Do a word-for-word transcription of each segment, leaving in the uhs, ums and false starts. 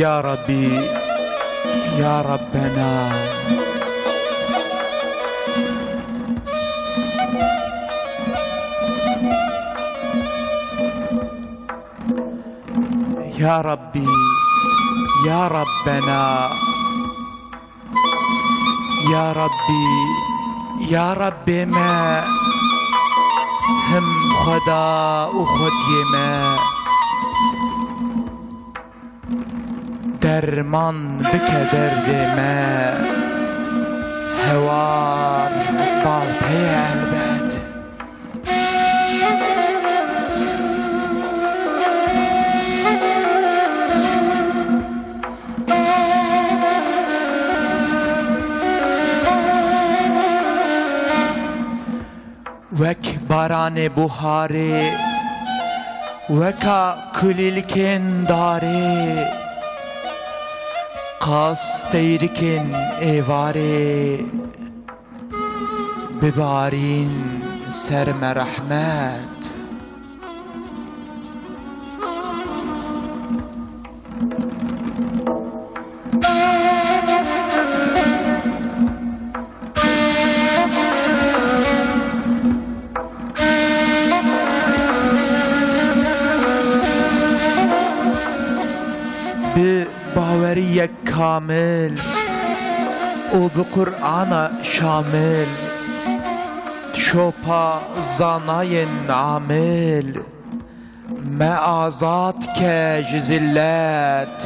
Ya Rabbî, ya Rabbena. Ya Rabbî, ya Rabbena. Ya Rabbî, ya Rabbê me, him Xweda û Xwediyê me, derman bike derdê me, hewar bal te ye elbet. Wek baranê buharê, weka kulîlkên darê, qas teyrikên êvarê. Bibarîn ser me rehmet. Bi baweriyek kamil û bi Qur'ana şamil, şopa zanayên amil, me azad ke ji zillet.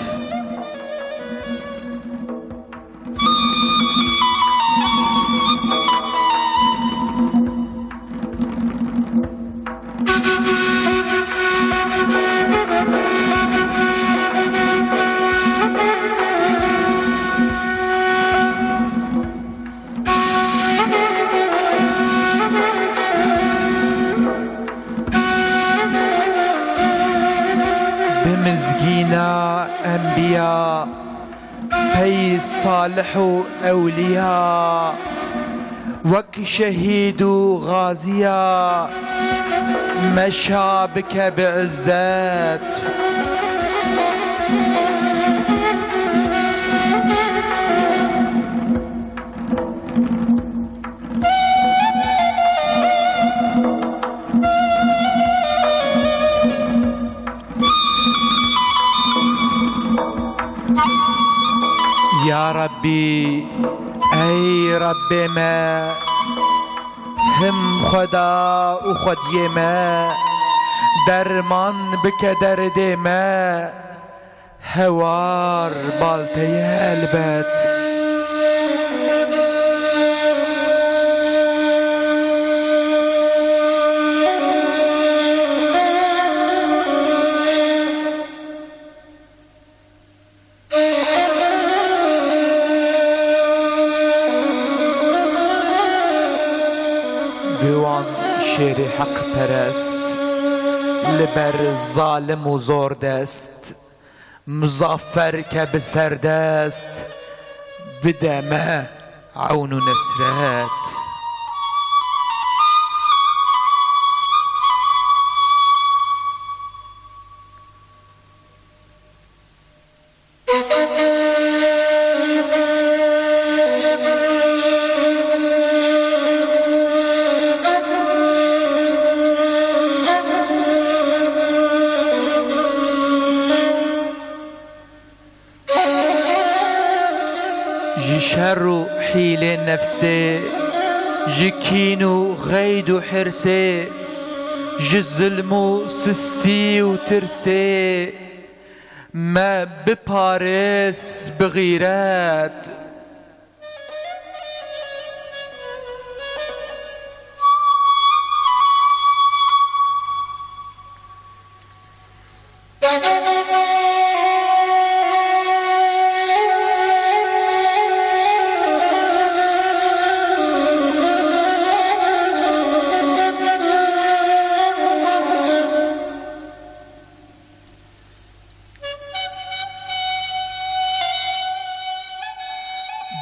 Bi mizgîna enbiya, pey salih û ewliya, wek şehîd û gaziya, me şa bike bi izzet. Ya Rabbî, ey Rabbê me, him Xweda û Xwediyê me, derman bike derdê me, hewar bal te ye elbet. Bi wan şêrê heqperest, li ber zalim û zordest, muzaffer ke bi serdest, bide me ewn û nesret. Ji şer û hîlê nefsê, ji kîn û xeyd û hirsê, ji zilm û sistî û tirsê, me biparêz bi xîret.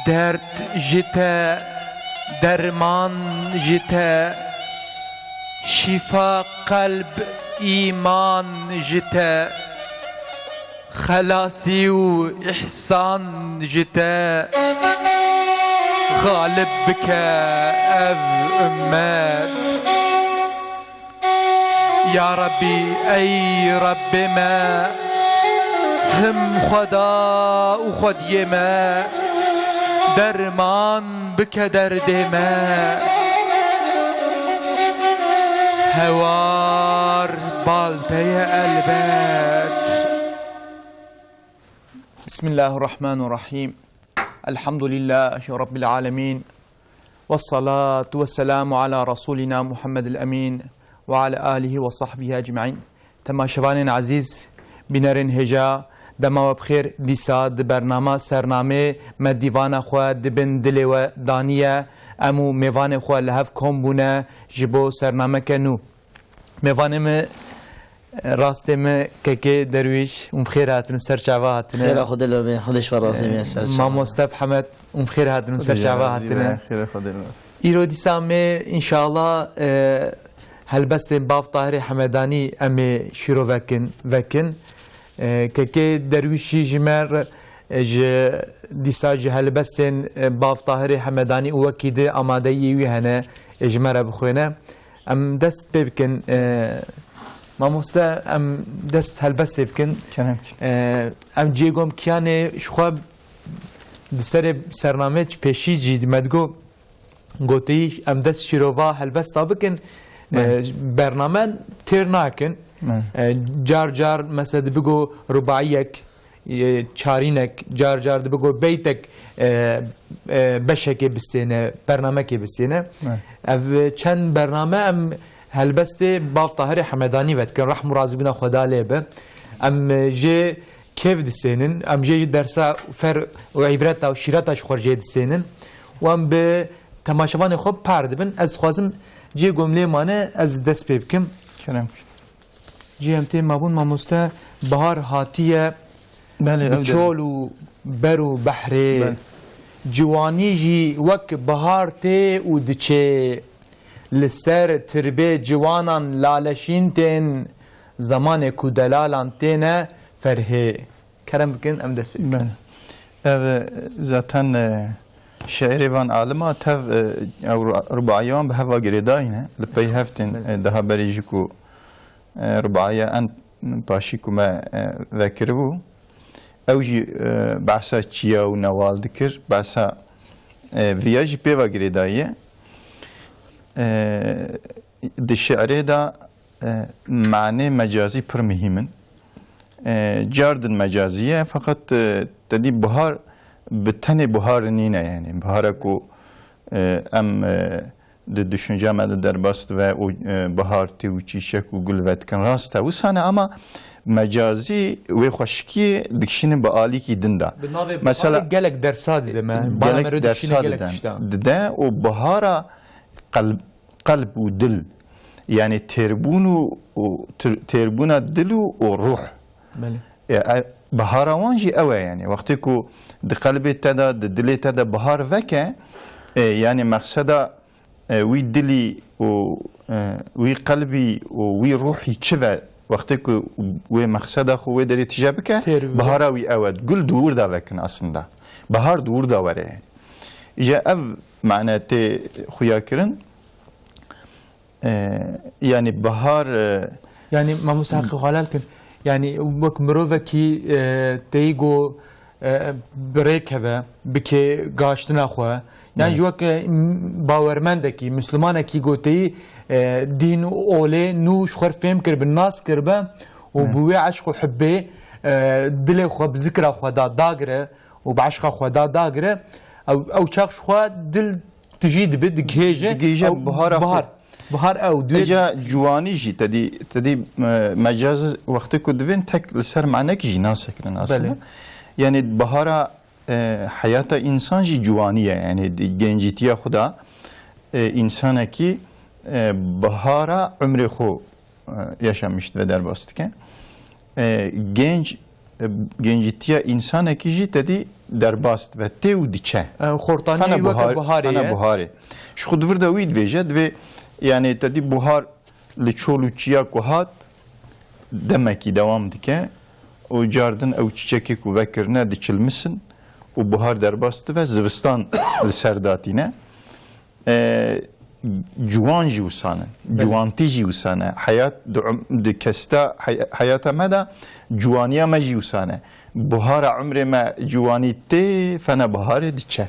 Derd ji te, derman ji te, şîfa qelb, îman ji te, Xelasî û îhsan ji te xalib bike ev ummet. Ya Rabbî, ey Rabbê me, him Xweda û Xwediyê me, derman bike derdê me. Hewar bal te ye elbet. Bismillahirrahmanirrahîm. Elhamdulîllahî Rabbil âlemîn. Vessalatu vesselamu ala Resûlîna Muhammedil Emîn ve ala alîhî ve sahbîhî ecmaîn. Temaşevanên ezîz, bînerên hêja, dema we bi xêr. Dîsa di bernama Sernamê me dîvana xwe di bin dilê we daniye. Em û mêvanê xwe li hev kom bûne ji bo sernameke nû. Mêvanê me, rastê me, Kekê Derwîş, hûn bi xêr hatin û ser çava hatine. Xêra Xwedê li we be, Xwedê ji we razî be, ser çava. Mamoste Mihemed, hûn bi xêr hatin û ser çava hatine. Xêra Xwedê li we. Îro dîsa me, înşallah, e, helbestên Bav Tahirê Hemedanî em ê şîrove kin, vekin. E, Kekê Derwîşî ji me re, e, ji dîsa ji helbestên, e, Bav Tahirê Hemedanî û wekî di amadeyî wî hene, e, ji me re bixwêne. Em dest pê bikin, e, mamoste, em dest helbestê bikin. Kerem kin. E, em cê gom kiyanê ji xwe di serê sernamê pêşî jî me digo, gotî, em dest şîrova helbesta bikin. Belê. E, bername têr nakin. Belê. E, car car mesela dibigo rubaiyek, e, çarînek, car car dibigo beytek, e, e, beşekê bistêne, bernamekê bistêne. Evet. Ev çend bername em helbestê Bav Tahirê Hemedanî vedikin, rehm û razîbûna Xweda lê be. Em, e, jê kêf disênin, em jê ji dersa fer û îbreta û şîreta ji xwe jê disênin. Û em bi temaşevanê xwe par dibin. Ez dixwazim cê gom lê mane, ez dest pê bikim. Kerem. Cê em tê mabûn, mamoste, bahar hatiye. Belê, bi ew çol û ber û behrê. Belê. Ciwanî jî wek bahar tê û diçê. Li ser tirbê ciwanan laleşîn tên, zemanê ku delalan têne ferhê. Kerem bikin, em dest pê bikin. Belê. Ev, e, zaten, e, şiirê van alima tev, e, ew ru-, rubaiyan bi heva girêdayî ne. Li pey hev tên, belê, e, daha berê jî ku, e, rubaiya en paşî ku me, e, vekiribû, ew jî, e, behsa çiya û newal dikir, behsa, e, viya jî pê ve girêdayî ye. E, di şiirê de, e, manê mecazî pir muhîm in. E, car din mecazî ye, feqet, e, te dî buhar bi tenê buhar nîne, yanî buhara ku, e, em, e, di düşünce me de derbas dibe û, e, buhar tê û çîçek û gul vedikin, rast e. Wisa ne, ama mecazî wê xweşikiyê dikişînin bi alîkî din de. Bi navê buharê gelek dersa dide me. Mesela, gelek dersa dide, dide û buhara qelb qelb û dil, yanî têrbûn û, û tir-, têrbûna dil û, û ruh. Belê. E, e, bihara wan jî ew e, yanî wextê ku di qelbê te de, di dilê te de bihar veke, e, yanî mexseda, e, wî dilî û, e, wî qelbî û wî ruhî çi ve, wextê ku wê mexseda xwe wê derê tije bike, têr bibe, bihara wî ew e. Gul di wir de vekin aslında. Bihar di wir de were. Îja ev mane tê xuya kirin. E, yanî bihar, e, yanî, mamoste, heqê xwe helal kin. Yanî, wek mirovekî, e, teyî go, e, bi rê keve, bike gaştina xwe. Yan jî wek, e, m-, bawermendekî, mislimanekî go teyî, e, dîn û olê nû ji xwe fêm kiribe, nas kiribe û bi wê eşq û hibbê, e, dilê xwe bi zikra xwe da dagire û bi eşqa xwe da dagire. Ew, ew çax ji xwe dil tijî dibe, digihêje. Digihêje ew bihara xwe. Bihar. Bihar ew, divê. Îja ciwanî jî, te dî, te dî, e, mecaz wextê ku divên tek li ser manekî jî nasekirin aslında. Belê. Yanî bihara, e, heyata însan jî ciwanî ye. Yanî di gencîtiya xwe de, e, însanekî, e, bihara umrê xwe, e, yaşamiş dibe, derbas dike. E, genc, e, gencîtiya însanekî jî te dî derbas dibe, tê û diçe. E, xortanî weke buharê ye. Fena buharê. Ji xwe di vir de wî dibêje, divê, yanî te dî buhar li çol û çiya ku hat, demekî dewam dike. û cardin ew çiçekê ku vekirine diçilmisin û buhar derbas dibe, zivistan li ser datîne. E, ciwan jî wisa ne. Belê. Ciwantî jî wisa ne. Heyat di um-, di kesta hey-, heyata me de ciwaniya me jî wisa ne. Buhara umrê me ciwanî tê, fena buharê diçe.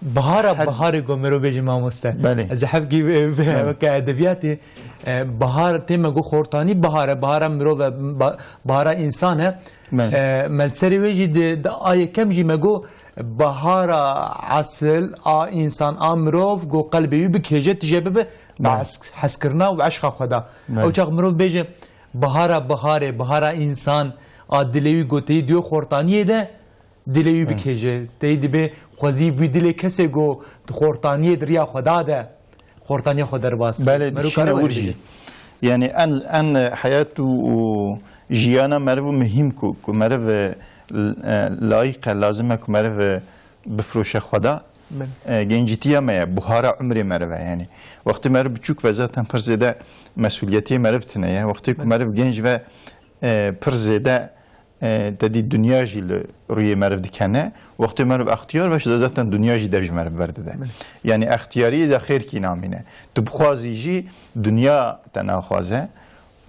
Bihara, Her biharê ku mirov bêje mamoste. Belê. Ez hevkî, e, Belê. weke edebiyatê, e, bihar tê me got xortanî bihar e, bihara mirov e, ba-, bihara însan e. Belê. E, me li serê wê jî di, di a yekem jî me got bihara esil a însan a mirov ku qelbê wî bikêje tije bibe, bi Belê. esk-, hezkirina û eşqa xwe da. Belê. Ew çax mirov bêje bihara biharê, bihara însan a dilê wî goteyî diyo xortaniyê de, dilê wî Hı. bikêje. Tey dibe xwezî wî dilê kesê go di xortaniyê di riya xwe da de, xortaniya xwe derbas. Belê, Mero dişîne kare wir were jî. bêje. Yani en, en heyat û, û jiyana meriv û muhîm ku, ku meriv, e, l-, e, layîq e, lazim e ku meriv, e, bifroşe xwe da. Belê. E, gencîtiya me ye, buhara umrê meriv e yani. Wextê meriv biçûk ve zaten pir zêde mesuliyetê meriv tine ye. Wextê ku Belê. meriv genc ve, e, pir zêde e, te dî dinya jî li rûyê meriv dikene. Wextê meriv extiyar be, ji zaten dinya jî dev ji meriv berdide. Belê. Yani extiyariyê de xêrkî namîne. Tu bixwazî jî dinya te naxwaze.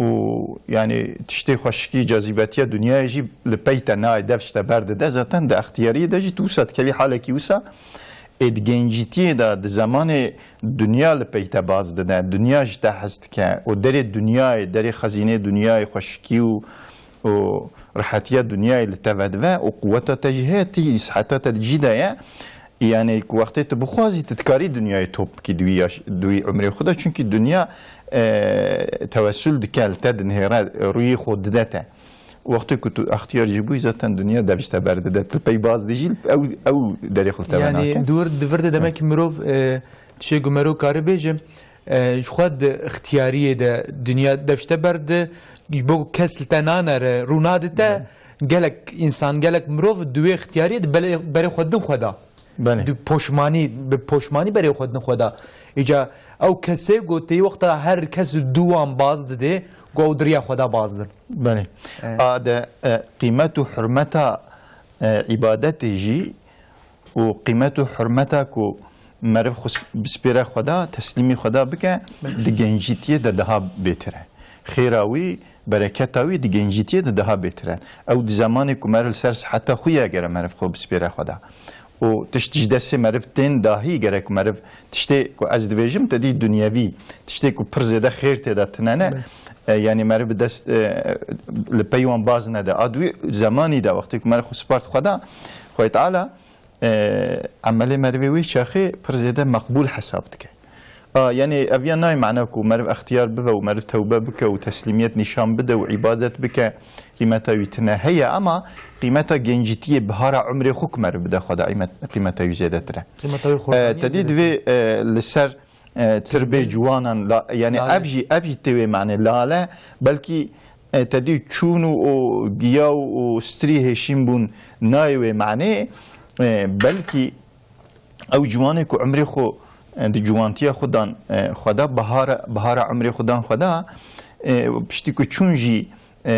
Û yani tiştê xweşikî, cazîbetiya dinyayê jî li pey te nayê, dev ji te berdide. Zaten di extiyariyê de jî tu wisa dikevî halekî wisa. Ê di gencîtiyê de, di zemanê dinya li pey te baz dide, dinya ji te hez dike û derê dinyayê, derê xezînê dinyayê, xweşikî û û rihetiya dinyayê li te vedive û quweta te jî heye, tî siheta te di cî de ye. Yani ku wextê tu bixwazî, tu dikarî dinyayê top bikî di wî yaş-, di wî umrê xwe de. Çunkî dinya, e, tewessül dike, li te dinihêre, rûyê xwe dide te. Wextê ku tu extiyar jî bûyî, zaten dinya dev ji te berdide. Tu pey baz dijî, ew, ew derê xwe li te Yani venake. di wir, di vir de demek ki mirov, e, tişê ku mero kare bêje, e, ji xwe di ixtiyariyê de dinya dev ji te berde, ji bo kes li te nanere, rû nadite, gelek însan, gelek mirov di wê ixtiyariyê de bele-, berê xwe din xwe da. Belê. Di poşmanî, bi poşmanî berê xwe din xwe da. Îca ew kesê ku tê wexta her kes dû wan baz didê, ku ew di riya xwe da baz din. Belê. Evet. A de, e, qîmet û hurmeta, e, îbadetê jî û qîmet û hurmeta ku meriv xwe sp-, bispêre Xweda, teslîmî Xweda bike, Belê. di gencîtiyê de daha bêtir e. Xêra wî, bereketa wî di gencîtiyê de daha bêtir e. Ew di zemanê ku meriv li ser siheta xwe ye, gere meriv xwe bispêre Xweda. Û tişt ji destê meriv tên dahî, gerek meriv tiştê ku ez dibêjim, te dî dunyevî, tiştê ku pir zêde xêr tê de tine ne. Belê. E, yanî meriv bi dest, e, li pey wan baz nede. A di wî zemanî de, wextê ku meriv xwe spart Xweda, Xwedê Teala, e, emelê merivê wê çaxê pir zêde meqbûl hesab dike. A, yani ev ya nayê mana ku meriv extiyar bibe û meriv tewbe bike û teslîmiyet nîşan bide û îbadet bike, qîmeta wî tine heye, ama qîmeta gencîtiyê, bihara umrê xwe ku meriv bide Xweda, qîmet-, qîmeta wî zêdetir e. Qîmeta wî E, xortaniyê te dî zêdetir e. divê, e, li ser, e, tirbê Tirbê ciwanan, la-, yani Lale. ev jî, ev jî tê wê manê. Lale, belkî E, te dî çûn û, û giya û, û strî hêşîn bûn nayê wê manê. E, belkî ew ciwanê ku umrê xwe, e, di ciwantiya xwe dan, e, xwe da bihara, bihara umrê xwe dan xwe da, e, piştî ku çûn jî, e,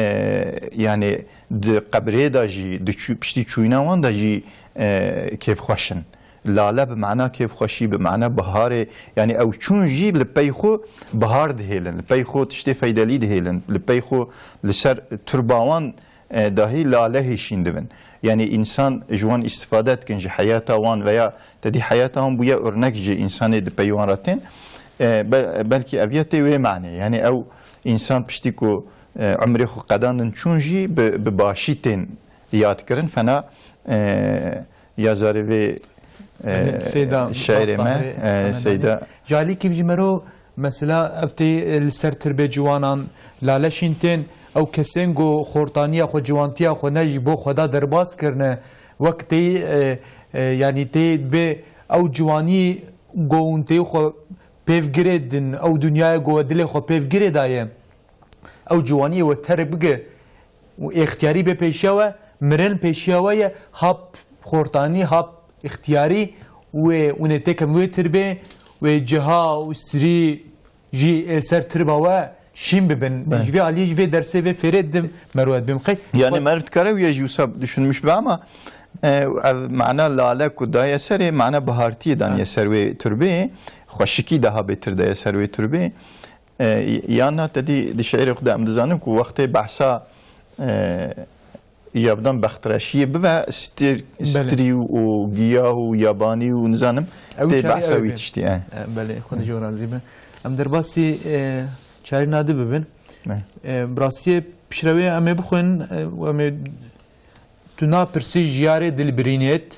yani di qebrê de jî, di çû-, piştî çûyîna wan de jî, e, kêfxweş in. Lale bi mana kêfxweşî, bi mana biharê, yani ew çûn jî li pey xwe bihar dihêlin, li pey xwe tiştê feydelî dihêlin, li pey xwe li ser turba wan, e, dahî lale hêşîn dibin. Yani însan ji wan îstifade dikin, ji heyata wan veya te dî heyata wan bûye örnek ji însanê di pey wan re tên. E, be-, belkî ev ya tê wê manê. Yani ew însan piştî ku, e, umrê xwe qedandin çûn jî bi, bi başî tên yad kirin. Fena, e, ya zarê vê, e, Seyda şairê me, Maftaherê e, Hemedani. Seyda. Jalî kîv ji mero, mesela, ev tê, e, li ser tirbê ciwanan lale şîn tên, ew kesên ku xortaniya xwe, ciwantiya xwe ne ji bo Xweda derbas kirine, wek tê, e, e, yanî tê bê ew ciwanî ku hûn tê xwe pêv girê din, ew dinyaya ku we dilê xwe pêv girê daye. Ew ciwaniyê we terk bike û êxtiyarî bê pêşiya we, mirin pêşiya we ye, hap xortanî, hap îxtiyarî wê, hûn ê têkevin wê tirbê, wê ciha û sirî jî ê ser tirba we, şîn bibin. Be. Ji vê aliyê jî vê dersê vê fêrê didim, merwet bim qey. Yani meriv dikare wî jî wisa düşünmüş be ama, e, ev mana lale ku daye serê, mana bihartiyê daniye ser wê turbê, xweşikî daha bêtir daye ser wê turbê. E, yan na te dî di şeirê xwe de em dizanin ku wextê behsa, e, ya bidan bextreşiyê bibe, stir-, Belê. strî û giyah û yabanî û nizanim Ew tê çarê behsa ew wî be. tiştî, e. E, belê, Xwedê ji we razî be. Em derbasî, e, çarê nadî bibin. Ne. E, bi rastiyê piştre wê em ê bixwin, e, û em ê tu napirsî jiyarê dilbirînêt,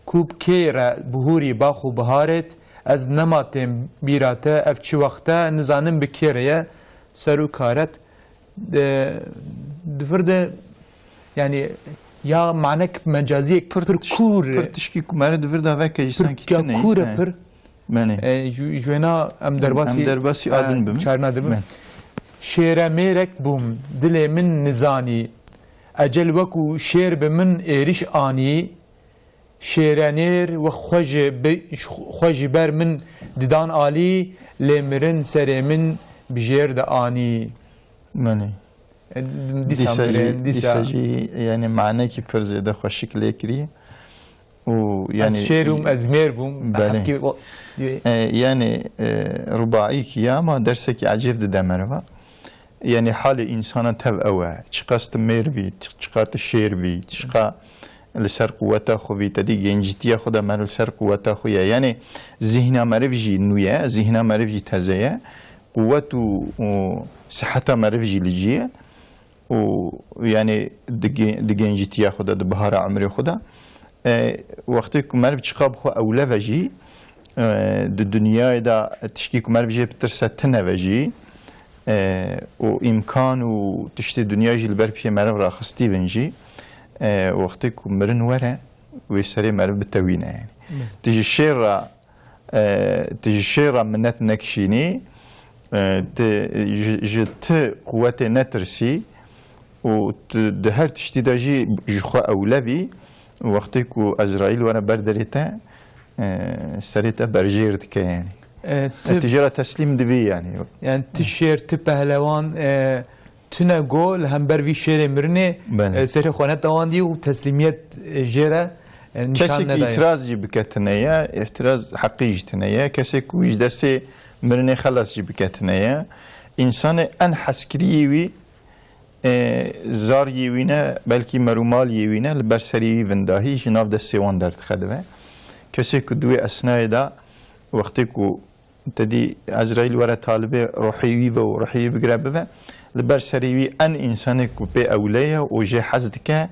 ku bi kê re bihûrî bax û biharêt, ez nema têm bîra te, ev çi wext e, nizanim bi kê re ye, ser û karet. E, di vir de, yani, ya manek mecaziyek pir, pir kûr, pir tişkî ku mere di vir de veke ji pir sankî ya tune, kûr e, he. Pir. Belê. E, ji, ji wêna em derbasî, em derbasî e, adin bibin. Çarina dibin. Belê. Şêre mêrek bûm, dilê min nizanî. Ecel wekû şêr bi min êriş anî. Şêrenêr wek xwe ji bi-, xwe ji ber min didan alî, lê mirin serê min bi jêr de anî. Belê. E, dîsa Dîsa jî, mirin, dîsa dîsa jî, yani, manekî pir zêde xweşik lê kirî. Û, yani, Ez şêr bûm, ez mêr bûm. Belê. Hepkî o, E, yani, e, rubaîkî ya, ama dersekî ecêb dide meriva. Yani, halê însana tev ew e. Çiqas tu mêr bî, çi-, çiqa tu şêr bî, çiqa li ser quweta xwe bî, te dî gencîtiya xwe de meriv li ser quweta xwe ye. Yani, zihna meriv jî nû ye, zihna meriv jî teze ye. Quwet û, û siheta meriv jî li cî ye. Û, yani, di ge-, di gencîtiya xwe de, di bihara umrê xwe de, e, wextê ku meriv çiqa bi xwe ewle ve jî, e, di dinyayê de tişkî ku meriv jê bitirse tune ve jî, e, û îmkan û tiştê dinya jî li ber piyê meriv raxistî bin jî, e, wextê ku mirin were, wê serê meriv bitewîne, yani. Hı. Tu ji şêr re, e, tu ji şêr re minet nekişînî, e, tu ji, ji ti quwetê netirsî û tu di her tiştî de jî ji xwe ewle bî, wextê ku Ezraîl were ber derê te, e, serê te berjêr dike, yani. E, E, tu tu jê re teslîm dibî, yani. Yani tu şêr, tu pehlewan, e, tune go li hember vî şêrê mirinê, Belê. e, serê xwe netewandî û teslîmiyet, e, jê re, e, nîşan Kesek nedaye. îtiraz jî bike tune ye, îtiraz heqî jî tune ye. Kesek ku wî ji destê mirinê xelas jî bike tune ye. Însanê en hezkiriyê wî, e, zariyê wî ne, belkî merûmaliyê wî ne, li ber serî wî vindahî ji nav destê wan derdixe dibe. Kesê ku di wê esnayê de, wextê ku Te dî Ezraîl were talibê ruhê wî ve û ruhê wî bigire bive, li ber serê wî en însanê ku pê ewle ye û jê hez dike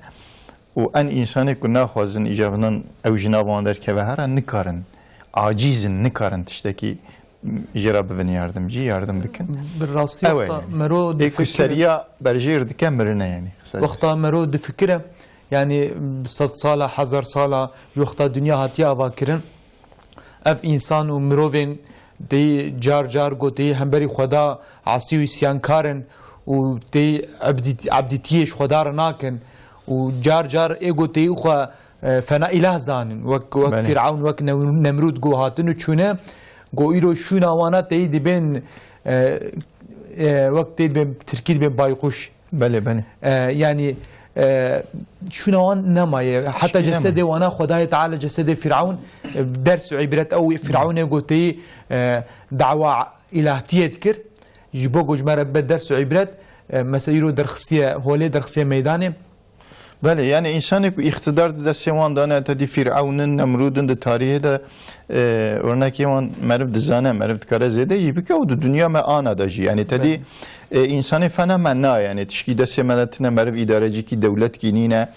û en însanê ku naxwazin îcabinan ew ji nav wan derkeve here, nikarin. Acîz in, nikarin tiştekî jê re bibin yardimcî, yardim bikin. Bi rastî Ew e wexta yani. mero Ê ku difikire, seriya berjêr dike, mirine yani. Qisacası. Wexta mero difikire, yani bi sed sala, hezar sala ji wexta dinya hatiye avakirin, ev însan û mirovên tê car car ku tê hemberî Xweda asî û îsyankar in û tê ebdî-, ebdîtiyê ji Xweda re nakin û car car ê ku tê xwe, e, fena îlah zanin, wek, wek Belê. Fîrewn, wek New-, Nemrûd ku hatin û çûne, ku îro şûna wana tê dibên, e, e, wek tê dibên tirkî dibên bayquş. Belê, belê. E, yani, e, şûna wan nemaye. Heta Şûna cesedê nemaye. wana Xwedayê Teala cesedê Fîrewn, e, ders û îbret ew Fîrewnê gotî, e, dawa îlahtiyê dikir. Ji bo ku ji me re be ders û îbret, e, mesela îro derxistiye holê, derxistiye meydanê. Belê, yani însanê ku îqtidar di destê wan de ne, te dî Fîrewn in, Nemrûd in di tarîhê de, e, örnekê wan meriv dizane, meriv dikare zêde jî bike û di dinya me ana de jî. Yani te dî, Belê. e, însanê fena me na, yani tişkî destê me de tine, meriv îdarecîkî dewletkî nîne,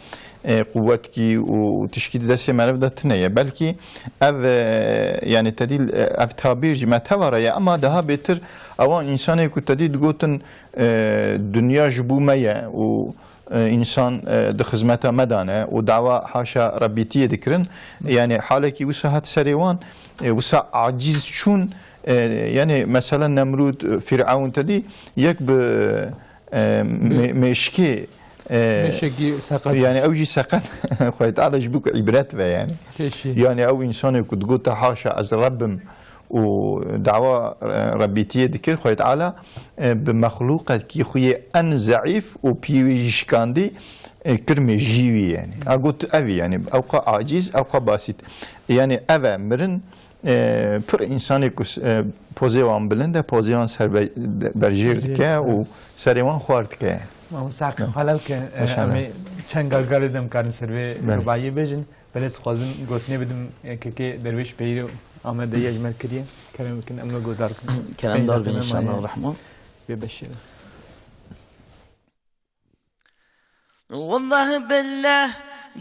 e, quwetkî û tişkî di destê meriv de tine ye. Belkî ev, e, yani te dî, e, ev tabîr jî me tevara ye, ama daha bêtir ewan însanê ku te dî digotin, e, dinya ji bo me ye û e, însan, e, di xizmeta me de ne û dawa haşa Rebbîtiyê dikirin. Yani halekî wisa hat serê wan, e, wisa aciz çûn, e, yani mesela Nemrûd, e, Fîrewn te dî yek bi, e, mê-, mêşkê, e, Mêşekî seqet. Yani ew jî seqet. Xwedê Teala ji bo ku îbret be yani. Pêşî. Yani ew însanê ku digot haşa ez Rebbim û dawa, e, Rebbîtiyê dikir, Xwedê Teala, e, bi mexlûqekî xwe yê en zeîf û piyê wî jî şikandî, e, kir mêjî wî, yanî. A got, ev e, yanî, ewqa acîz, ewqa basît. Yanî, ev e, mirin, e, pir însanê ku, e, pozê wan bilind e, pozê wan ser be-, berjêr dike û serê wan xwar dike. Mamoste Heqî, xelal ke, e, Maşallah. Em ê çend galgalê de em karin ser vê Belê. rubaiyê bêjin. Belê, ez dixwazim gotinê bidim, e, kekê Derwêş Peyîrê amadeyiya ji me kiriye. Kerem bikin, em ve guhdar bikin. Kerem Peyda dar bin, tene inşallah, maye. Rahman. Vê beşê de. Wallah billah,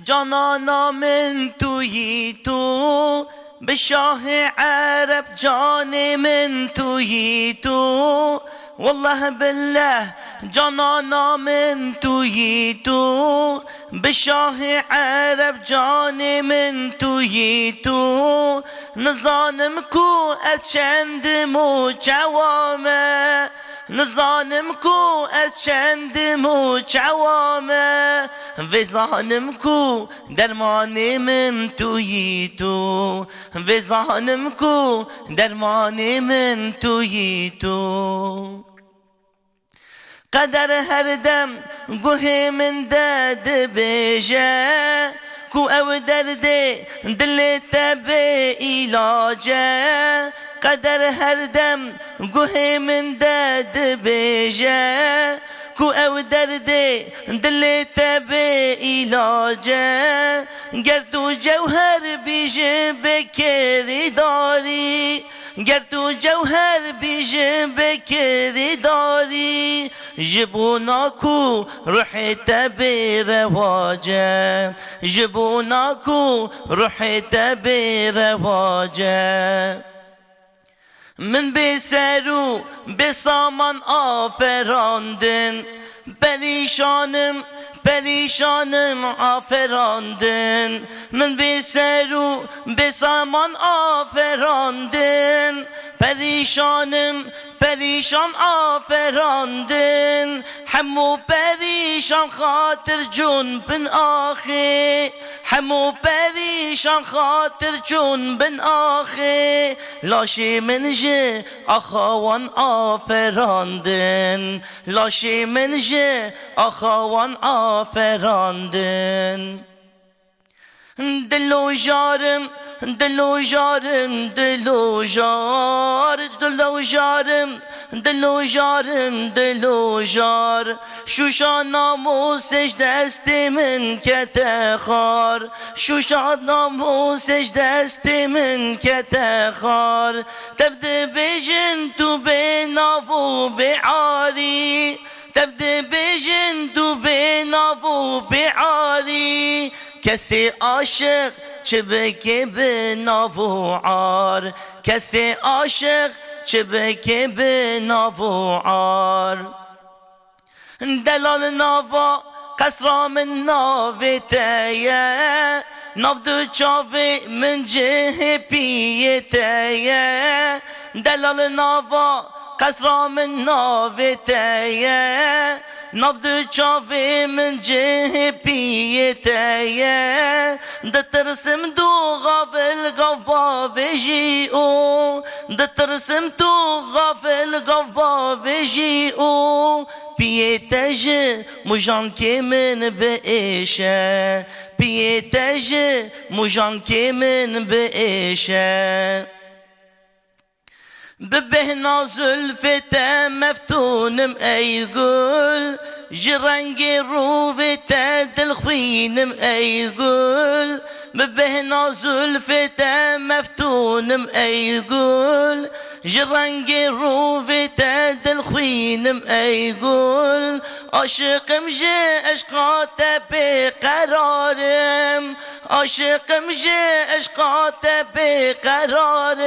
canana min tu yî tu, bi şahê Ereb canê min tu yî tu. Wallah billah, canana min tu yî tu, bi şahê Ereb canê min tu yî tu. Nizanim ku ez çendim û çawa me, nizanim ku ez çendim û çawa me, vê zanim ku dermanê min tu yî tu, vê zanim ku dermanê min tu yî tu. Qeder her dem guhê min de dibêje, ku ew derdê dilê te bê îlac e. Qeder her dem guhê min de dibêje, ku ew derdê dilê te bê îlac e. Ger tu cewher bî ji bê kirîdarî, ger tu cewher bî ji bê kirîdarî, ji bona ku ruhê te bê rewac e, ji bona ku ruhê te bê rewac e. Min bê ser û bê saman aferandin, perîşanim, perîşanim aferandin. Min bê ser û bê saman aferandin, perîşanim, perîşan aferandin. Hemû perîşan xatir cûn bin axê, hemû perîşan xatir cûn bin axê. Laşê min ji axa wan aferandin, laşê min ji axa wan aferandin. Dilo jarim, dilo jarim, dilo jar, dilo jarim, dilo jarim, dilo jar. Şûşa namûsê ji destê min kete xar, şûşa namûsê ji destê min kete xar. Tev dibêjin tu bê nav û bê arî, tev dibêjin tu bê nav û bê arî. Kesê aşiq çi bike bi nav û ar, kesê aşiq çi bike bi nav û ar. Delal nava qesra min navê te ye, nav du çavê min cihê piyê te ye. Delal nava qesra min navê te ye, nav du çavê min cihê piyê te ye. Ditirsim tu xafil gav bavêjî û, ditirsim tu xafil gav bavêjî û, piyê te ji mujankê min biêşe, piyê te ji mujankê min biêşe. Bi bêhna zulfê te meftûnim ey gul, ji rengê rûvê te dilxwînim ey gul. Bi bêhna zulfê te meftûnim ey gul, ji rengê rûvê te dilxwînim ey gul. Aşiqim ji eşqa te bêqerar im, aşiqim ji eşqa te bêqerar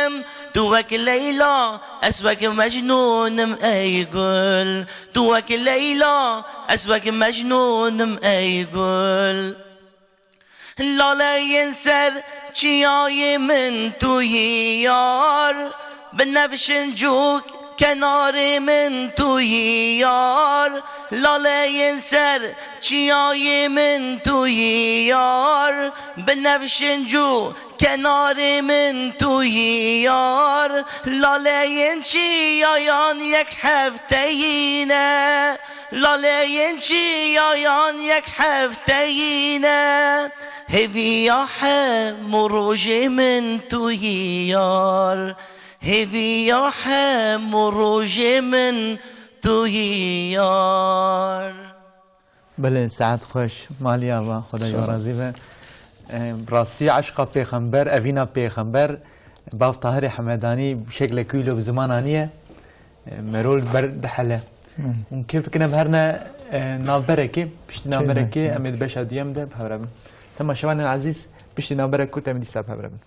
im. Tu wek Leyla, ez wek Mecnûn im ey gul. Tu wek Leyla, ez wek Mecnûn im ey gul. Laleyên ser çiyayê min tu yî yar, binevşin cûk Kenarê min tu yî yar, laleyên ser çiyayê min tu yî yar, binevşinc û kenarê min tu yî yar, laleyên çiyayan yek hefteyî ne, laleyên çiyayan yek hefteyî ne, hêviya hemû rojê min tu yî yar. Hêviya hemû rojê min tu yî yar. Belê, saet xweş, malî ava, Xwedê ji we razî be. Em, rastî eşqa pêxember, evîna pêxember, bav Tahirê Hemedanî şeklekî wilo bi ziman aniye. Em, merol ber dihele. Hmm. Hûn kêf bikine bi herne, e, navberekê, piştî navberekê, em ê di beşa duyem de bi hev re bin. Temaşevanên ezîz, piştî navberek kurt em ê dîsa bi hev re bin.